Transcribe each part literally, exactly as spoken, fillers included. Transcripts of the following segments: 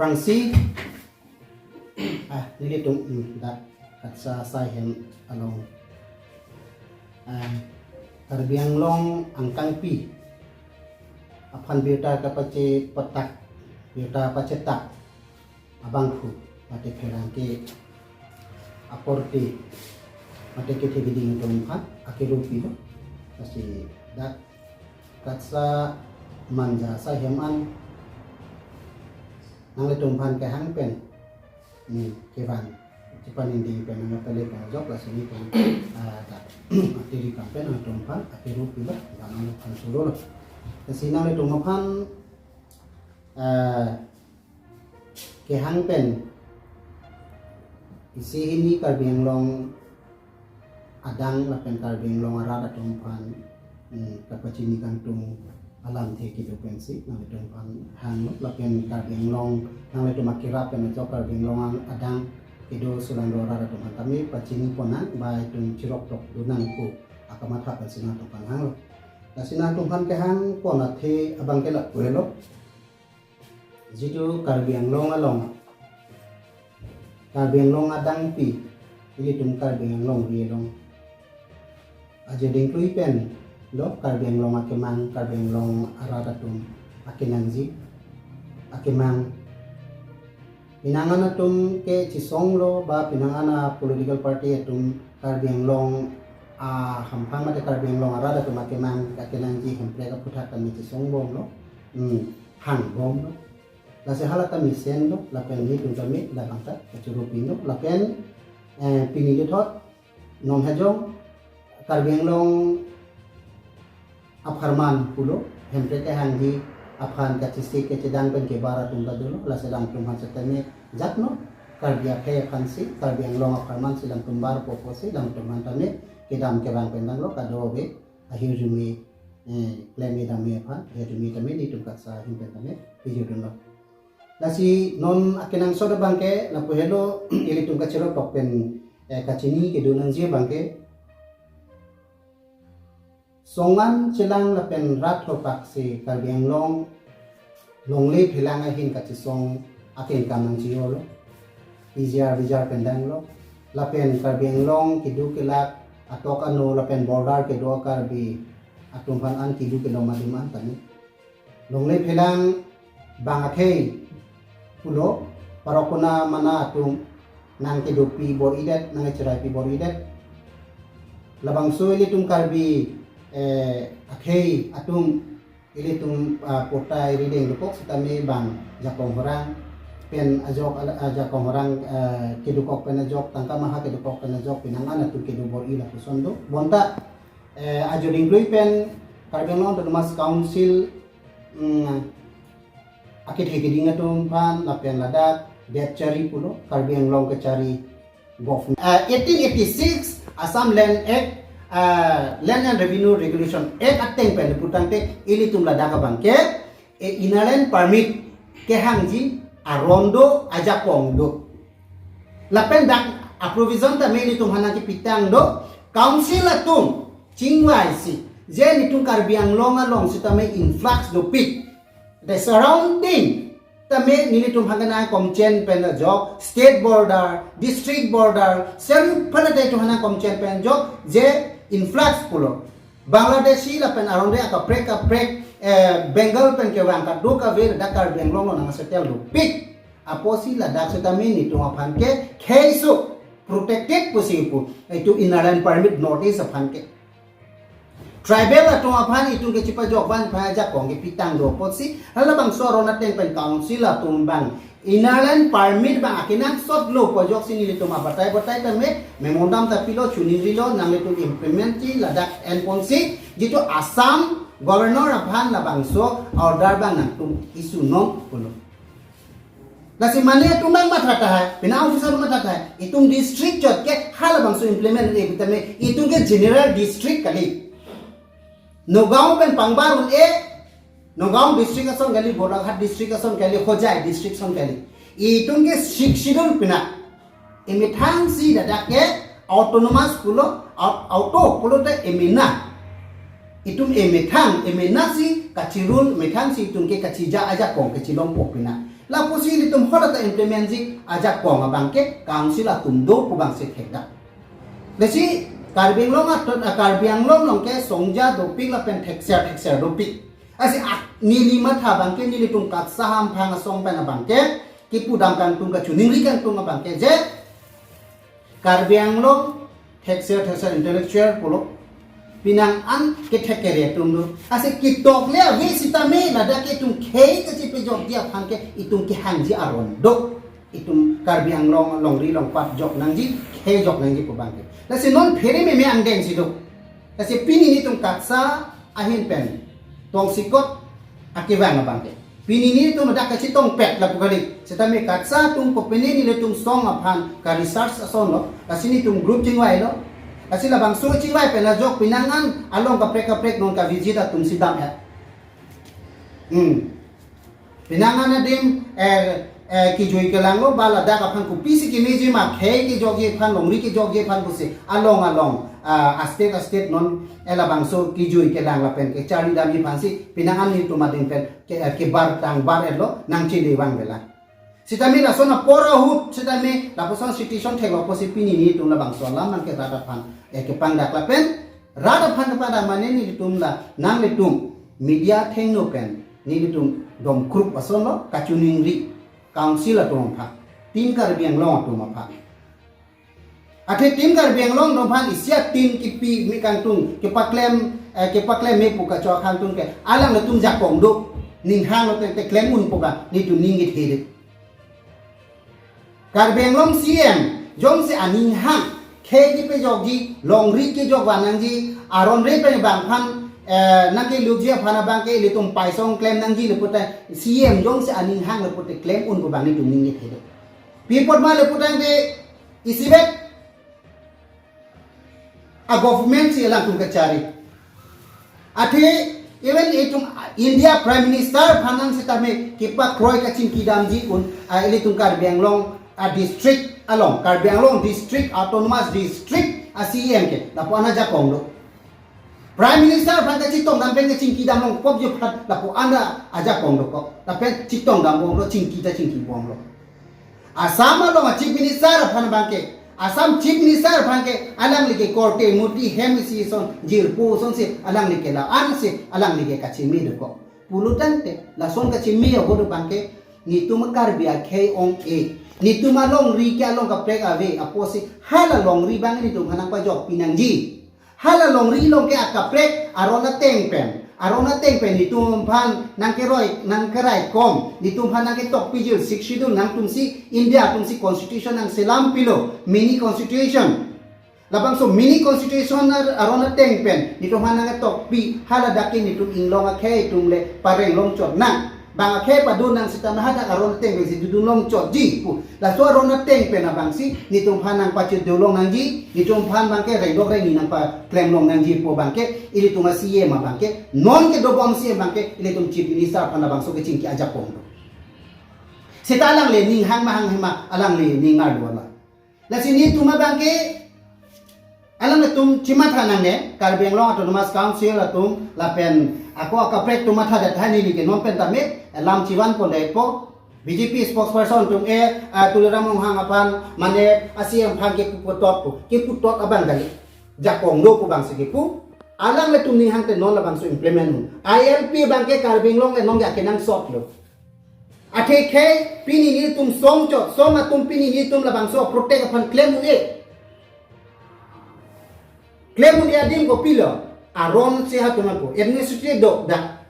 Prangsi, ah, nelitum, hmm, dak KATSSA asai hem along, ah, Karbi Anglong angkangpi aphan birta kapachepatak, birta pachetak abangphu mate pherangke akorte mate kethe keding atum aphan akiru pilo. Lasi dak KATSSA Manja asai hem an nanglitum aphan kehang pen, hmm, kevan chepaningding pen nangpale pajok, lasi nelitum, ah, dak atiri kam pen nangtum aphan akiru pilo, nangtum aphan surolo. Lasi nanglitum aphan, ah, kehang pen isi hini Karbi Anglong adang lapen Karbi Anglong arat atum aphan, hmm, kapachini kangtung alamthe kedo pensi nanglitum aphan hanglo, lapen Karbi Anglong nanglitum akirap pen ajok Karbi Anglong ang adang kedo sulangdo arat atum aphan tame pachini ponnang, ba itum chirok tok do nang pu akamatha pensi nangtum aphan hanglo. Lasi nangtum aphan kehang pon athe abangke lapu helo. Jitu Karbi Anglong along, Karbi Anglong adangpi, ilitum Karbi Anglong ri along ajo dingklui pen lo Karbi Anglong akemang, Karbi Anglong arat atum akenangji akemang. Pinangan atum ke chesonglo, ba pinangan a political party atum Karbi Anglong ahamphang mate Karbi Anglong arat atum akemang akenangji Hemprek aphuthak tame chesongbomlo. Hmm, hangbomlo. Lasi hala tame senlo, lapen nelitum tame labang ta kachuru pinlo, lapen, eh, pini lethot non hajong Karbi Anglong apharman pulo, Hemprek kehangji aphan kachesik kachedang pen kebar atum ta dolo, lasi alangtum aphan setame jakno Karbi akhei aphansi, Karbi Anglong apharmansi alangtum barpo pusi alangtum aphan tame kedam kevang pen danglo, kadokave ahirjume, eh, klem-e dam-e aphan, ahirjume tame nelitum KATSSA ahin pen tame pejutdunlo. Lasi non akenangsot abangke lapu helo, ilitum kachirok tok pen, eh, kachini kedo nangji abangke, song an chelang lapen rat thorpaksi Karbi Anglong longle phelang ahin kachesong akengkam nangchijorlo. P G R V G R pen danglo. Lapen Karbi Anglong kedo kelak atok ano lapen border kedo Karbi atum aphan an kedo kelong adim an tame longle phelang bang akhei pulo, parokona mana atum nangkedopi bor-idet, nangcherai pi bor-idet. Labangso ilitum Karbi, eh, akhei atum ilitum, ah, patta rideng dokok sitame bang jakong horang pen ajok, ah, jakong horang, eh, kedokok pen ajok, tangka maha kedokok pen ajok pinangan atum kedo bor-i lapuson do. Bonta, eh, ajo dingklui pen Karbi Anglong Autonomous Council, mm, akethe keding atum aphan lapen ladak det chari pulo, Karbi Anglong kachari government. Ah, eighteen eighty-six Assam Land Act, ah, Land and Revenue Regulation Act ateng pen putangte ilitum ladak abangke, eh, inner line permit kehangji aron do, ajakong do. Lapen dak aprovision tame ilitum aphan nangkepitang do, council atum chingvaisi je nelitum Karbi Anglong along sitame influx dopik. The surrounding tame nelitum aphan nangkomchen pen ajok, state border, district border, seruphan ta itum aphan nangkomchen pen ajok, je influx pulo. Bangladeshi lapen aron de akaprek kaprek, eh, Bengal pen kevang kadokave dak Karbi Anglong along nangsettle dopik. Apotsi ladak sitame nelitum aphan ke kheiso protected pusi pu, itum inner line permit North East aphan ke. Tribal atum aphan itum kechipajok van aphan ajakong kepitang do apotsi, halabangso aron ateng pen council atum bang inner line permit bang akenangsot lo pu ajoksi nelitum abatai batai tame memorandum ta pilo, chuning rilo, nanglitum implement ji ladak enponsi, jitu Assam governor aphan labangso order bang nangtum issue non pulo. Lasi mane atum bang matha tahai, pina officer matha tahai, itum district chot ke halabangso implement le tame, itum ke general district kali. Nagaon pen pangbar un-e, Nagaon district ason kali, Balaghat district ason kali, Hojai district ason kali. Itum ke Sixth Schedule pina. Emethang si ladak ke autonomous pulo, au-, auto pulote emena. Itum emethang, emena si kachirul, emethang si itum ke kachija ajakong kechilongpo pina. Lapusi ilitum hala ta implement ji ajakong abangke council atum do pu abangsi thekdak. Lasi Karbi Anglong aton, ah, Karbi Anglong along ke songja dopik lapen thekser thekser dopik. Lasi ak neli matha abangke, nelitum KATSA hamphang asong pen abangke, kipudam kangtung, kachiningri kangtung abangke je Karbi Anglong thekser thekser intellectual pulo, penang an kethek kere atum do. Lasi ketok le ave sitame ladak ke itum khei kachipejokji aphan ke itum kehangji aron do. Itum Karbi Anglong longri longpat jok nangji, khei jok nangji pu abangke. Lasi non phere meme angdeng si do. Lasi pini nelitum KATSA ahin pen tongsekot akevang abangke. Pini nelitum dak kachetongpet lapu kali. Sitame KATSA atum kopine nelitum song aphan ka-research asonlo. Lasi nelitum group chingvailo. Lasi labangso chingvai pen ajok penang an along kaprek kaprek non ka-visit atum si dam-et. Hmm. Penang an adim, eh, eh, kejui kelanglo, ba ladak aphan kopisi kemeji ma, khei kejokji aphan, longri kejokji aphan pusi along along, ah, a-state a-state non, eh, labangso kejui kelang lapen kecharli damji aphansi penang an nelitum adim pen ke, eh, kebar tangbar-etlo, nangchele vang vela. Sitame lason apor ahut sitame lapuson situation theklo pusi pini nelitum labangso alam nangke rat aphan, eh, kepangdak lapen rat aphan kepangdak mane nelitum la nanglitum media athengno pen nelitum dom group asonlo, kachiningri council atum aphan, Team Karbi Anglong atum aphan. Athe Team Karbi Anglong atum aphan isi a-team kipi me kangtung, kepaklem, eh, kepaklem me pu kacho kangtung ke alanglitum jakong do, ninghanglo tangte klem un pu abang nelitum ning kethe de. Karbi Anglong C M jongsi aning hang khei kepejokji, longri kejok van nangji, aron re pen bang aphan, eh, nangkelutji aphan abangke ilitum paisong klem nangji le pute, C M jongsi aning hang le pute klem un pu abang nelitum ning kethe do. Pi apot ma le pute de isibet a-government si alangtum kachari. Athe even itum India Prime Minister aphan nang sitame kepakroi kachingki damji un, ah, ilitum Karbi Anglong a-district along, Karbi Anglong District, Autonomous District a-C M ke lapu an ajakong do. Prime Minister aphan kachetong dam pen kachingki dam long pop je phat lapu an ajakong dokok. Lapen chetong dam bomlo, chingki ta chingki bomlo. Assam along a-Chief Minister aphan abangke, Assam Chief Minister aphan ke alangli ke korte murti hem isi ason jirpo asonsi alangli ke la-an si alangli ke kacheme dokok. Pulo tangte lason kacheme ahut abangke nelitum Karbi akhei ong-e, nelitum alongri ke along kaprek ave apotsi hala longri abang nelitum aphan nangpajokpi nangji. Hala longri along ke akaprek aron ateng pen, aron ateng pen nelitum aphan nangkeroi, nangkeraikom, nelitum aphan nangketokpi jil Sixth Schedule nangtumsi India atumsi constitution nangselam pilo, mini constitution. Labangso mini constitution ar-, aron ateng pen nelitum aphan nangketokpi, hala dak ke nelitum inglong akhei atum le pareng longchot nang. Bang akhei padun nang sitame hadak aron ateng pensi dodun longchotji pu. Laso aron ateng pen abangsi nelitum aphan nangpachedun long nangji, nelitum aphan abangke rengdok rengni nangpaklem long nangji pu abangke ilitum a-C M abangke, non kedobom C M abangke ilitum Chief Minister aphan labangso kachingki ajakong do. Seta alangli ning hang ma hang hema alangli ning ngar do la. Lasi nelitum abangke alangtum chematha nangne, Karbi Anglong Autonomous Council atum lapen ako akaprek atum mathadet, ha neli ke non pen tame lam chevan pondetpo, B J P spokesperson atum e, ah, Tuliram Ronghang aphan mane a-C M aphan ke keputot pu, keputot abang kali, jakong do pu abangsi kepu. Alanglitum ning hang te non labangso implement un. I L P abangke Karbi Anglong le non ke akenangsot lo. Athe khei pini nelitum song chot, song atum pini nelitum labangso protect aphan klem un-e. Klem un-e adim kopilo? Aron si hatum ako administrative dokdak.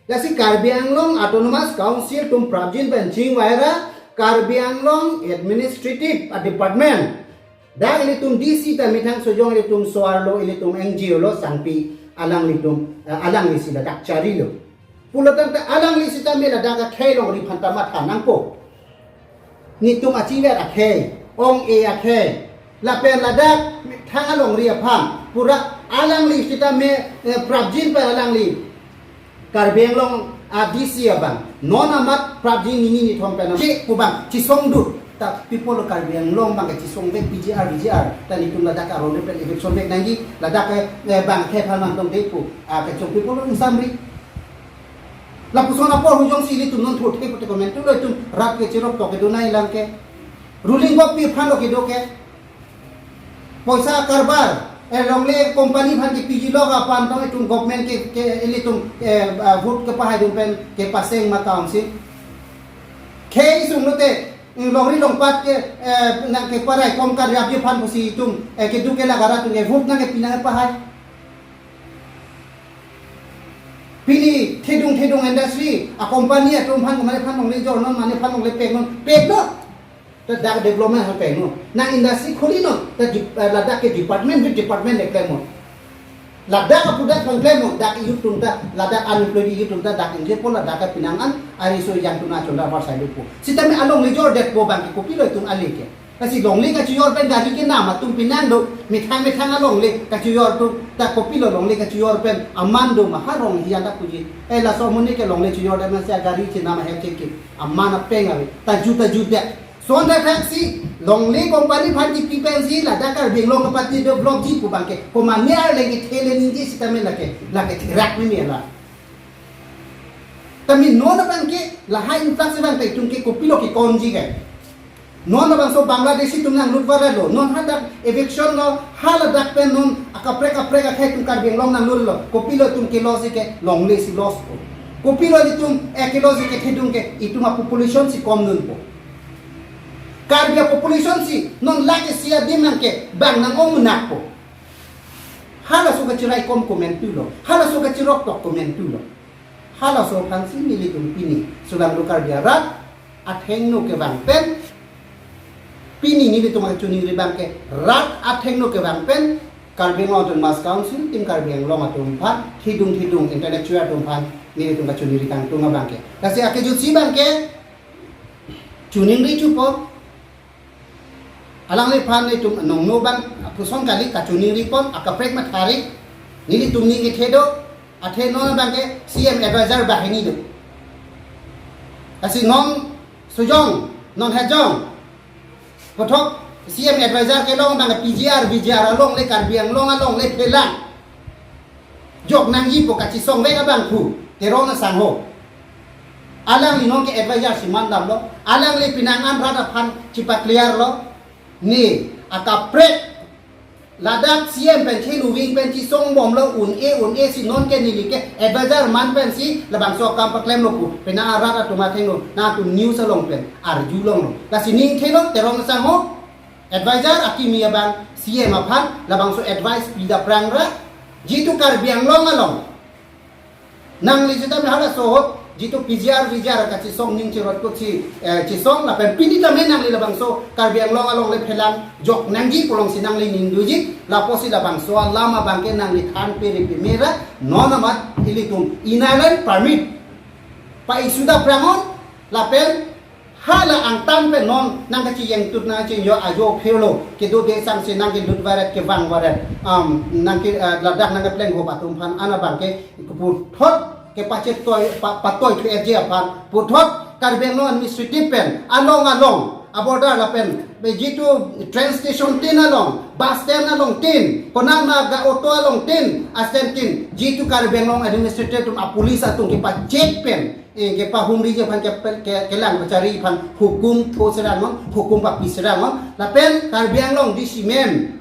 Lasi Karbi Anglong Autonomous Council atum prapjin pen chingvai ra Karbi Anglong Administrative a-Department. Dak ilitum D C ta methang sojong ilitum so-arlo, ilitum N G O lo sangpi alanglitum, eh, alanglisi ladak charilo. Pulo tangte alangli sitame ladak akhei longri aphan ta matha nangpo. Nelitum achiver akhei, ong-e akhei. Lapen ladak thang alongri aphan pura alangli sitame, eh, prapjin pen alangli Karbi Anglong a-D C abang non amat prapjin nini nithom pen che pu abang chesong dut. Ta people Karbi Anglong abang ke chesong vek P G R, V G R. Ta nelitum ladak aron pen eviction vek nangji, ladak ke, eh, bang akhei aphan nangtong de pu. Ah, kechong people ingsamri. Lapuson apor hu jongsi ilitum non thurthe pute komantu lo, itum rat ke chirok tok kedo nangji lang ke. Ruling body aphan lo kedo ke. Poisa karbar, eh, longle company aphan kepiji lok aphan tong itum government ke, ke ilitum, eh, ah, vote kepahai dun pen kepaseng ma council. Khei sung lote, mm, longri longpat ke, eh, nangkeparaikom karjap ji aphan pusi itum, eh, keduk kelak arat atum ke vote nangkepi nangkepahai. Pini thedung thedung industry a company atum aphan, mane aphan longle jor non, mane aphan longle pek non, pek non. Ta dak development aphan pek non. Nang industry khuli non, ta dep-, eh, ladak ke department, with department le klem non. Ladak a product aphan klem non, dak youth atum ta, ladak unemployed youth atum ta, dak ingjepon ladak ke pinang an, ariso jang atum achon da apar sai lupo. Sitame alongle jordetpo abang ke kopilo itum ale ke. Lasi longle kachojor pen gari kenam atum pinang do, methang methang alongle kachojor atum, ta kopilo longle kachojor pen aman do ma ha rong hian ta puji. Eh, laso amonit ke longle chojor pen masi gari chenam ahem cheke. Aman apeng ave. Taju taju de. Son da thaksi longle company aphan kipi pensi ladak Karbi Anglong kapati develop ji pu abang ke. Komat ne arleng kethe le ningje sitame lake, lake therak meme la. Tame non abang ke lahai influx abang ke itum ke kopilo ke konji ke. Non labangso Bangladeshi atum nanglut varet lo. Non hadak eviction lo, haladak pen non akaprek kaprek akhei atum Karbi Anglong nanglut lo. Kopilo itum ke loss ke, longle si loss ko. Kopilo itum, eh, ke loss ke thedung ke, itum a population si kom dunpo. Karbi a population si non lakh isi adim nang ke bang nang-ong menak po. Halaso kachiraikom komantu lo. Halaso kachirok tok komantu lo. Halaso aphansi nelitum pini Solangdo Karbi arat athengno kevang pen, pini nelitum kachiningri abang ke rat athengno kevang pen Karbi Anglong Autonomous Council, Team Karbi Anglong atum aphan, thedung thedung intellectual atum aphan nelitum kachiningri kangtung abang ke. Lasi akejutsi abang ke chiningri chupo. Alangliphan nelitum nongno abang puson kali, kachiningripon, akaprek matha ri, nelitum ning kethe do, athe non abang ke C M advisor banghini do. Lasi non sujong, non hejong puthot C M advisor kelong abang P G R, V G R alongle, Karbi Anglong alongle phelang jok nangji pu kachesong vek abangphu Teron asangho. Alangli non ke advisor si mandam lo. Alangli pinang an rat aphan chepa-clear lo. Ne akaprek ladak C M pen cheluving pen chesong bom lo, un-e un-e si non ke neli ke advisor man pensi labangso akam paklem lo pu pinang an rat atum athengno, nangtum news along pen arju longlo. Lasi ningthe lo Teron asangho advisor akimi abang C M aphan labangso advice pida prang ra, jitu Karbi Anglong along nangli sitame halaso ahut jitu P G R V G R kachesong ning cherot ko chi, eh, chesong lapen pini tame nangli labangso Karbi Anglong alongle phelang jok nangji pu alongsi nangli ning doji, lapusi labangso alam abang ke nangli thanpere peme ra, non amat ilitum Inner Line Permit pa-issue da prang non lapen hala angtan pen non nangkachejeng tut nangkachejeng ajo phirlo, kedo de sangse nangkelut varet kevang varet, um, nangke, eh, ladak nangkepleng hop atum aphan an abang ke puthot kepachetoi, pa, patoi thu eje aphan, puthot Karbi Anglong administrative pen along along a-border lapen be jitu train station tin along, bus stand along tin, konat ma ga auto along tin, a-stand tin, jitu Karbi Anglong administrative atum a-police atum kepa-check pen, eh, kepahumriji aphan ke, ke, kelang pachari aphan hukum tho serang non, hukum papi serang non. Lapen Karbi Anglong D C ma'am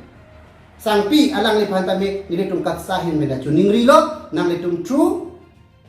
Sangpi alangliphan tame nelitum KATSA ahin meda chiningrilo, nanglitum through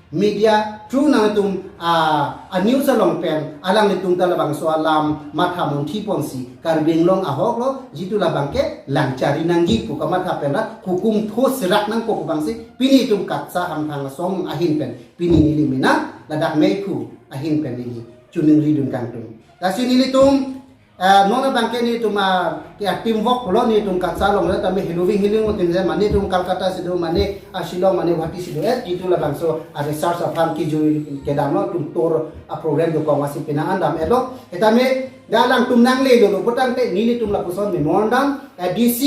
media, through nanglitum, ah, a-news along pen alanglitum ta labangso alam matha munthi ponsi Karbi Anglong ahok lo, jitu labang ke lang chari nangji pu kamatha pen ra hukum tho serak nangkok abangsi pini itum KATSA Hamphang Asong ahin pen pini neli mena ladak meiphu ahin pen neli chiningri dun kangtung. Lasi nelitum, eh, non abang ke nelitum, ah, ke a-team work pulo, nelitum KATSA along le tame hiluving hiling utin je, mane itum Kolkata si do, mane, ah, Shillong, mane Guwahati si do, eh, jitu labangso, ah, research aphan kejui kedam lo, itum tour, ah, program dokok masi pinang an dam-et lo. Etame alangtum nanglelo lo putangte nelitum lapuson memorandum, eh, D C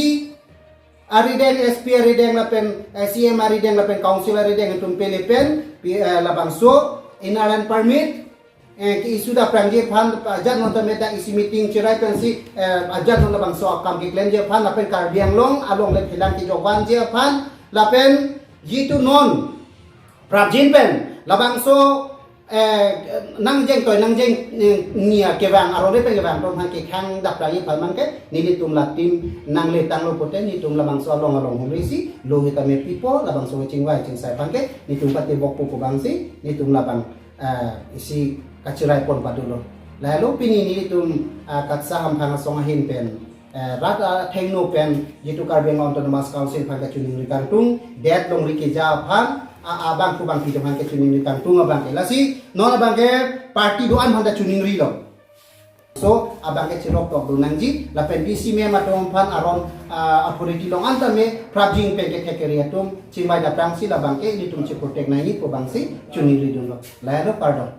arideng, S P arideng lapen, eh, C M arideng lapen council arideng itum pele pen, pi-, eh, labangso Inner Line Permit, eh, ke-issue da prangji aphan, ajat non tame dak isi meeting cherai pensi, eh, ajat non labangso akam keklemji aphan lapen Karbi Anglong alongle phelang kejok vanji aphan lapen jitu non prapjin pen labangso eh, nangjeng toi nangjeng, eh, nia kevang, arore pen kevang atum aphan kekhang dap lagi aphan abangke nelitum la team nangle tanglo pute nelitum labangso along along humrisi lo hita me pipo, labangso chingvai chingsai abangke nelitum pate bokpo pu abangsi nelitum labang, eh, isi kachirai pon padolo. Lahelo pini nelitum, eh, Katsaham Phang Asong ahin pen, eh, rat athengno pen jitu Karbi Anglong Autonomous Council aphan kachiningri kangtung, det longri keja aphan, a, abangphu bangphi atum aphan kachiningri kangtung abangke. Lasi non abangke party do-an aphan ta chiningrilo. So abangke chirok tok do nangji, lapen D C ma'am atum aphan aron, ah, authority along anta me prapjin pen kethek kere atum chingvai dap tangsi labangke nelitum chiprotect nangji pu abangsi chiningri dunlo. Lahelo, pardon.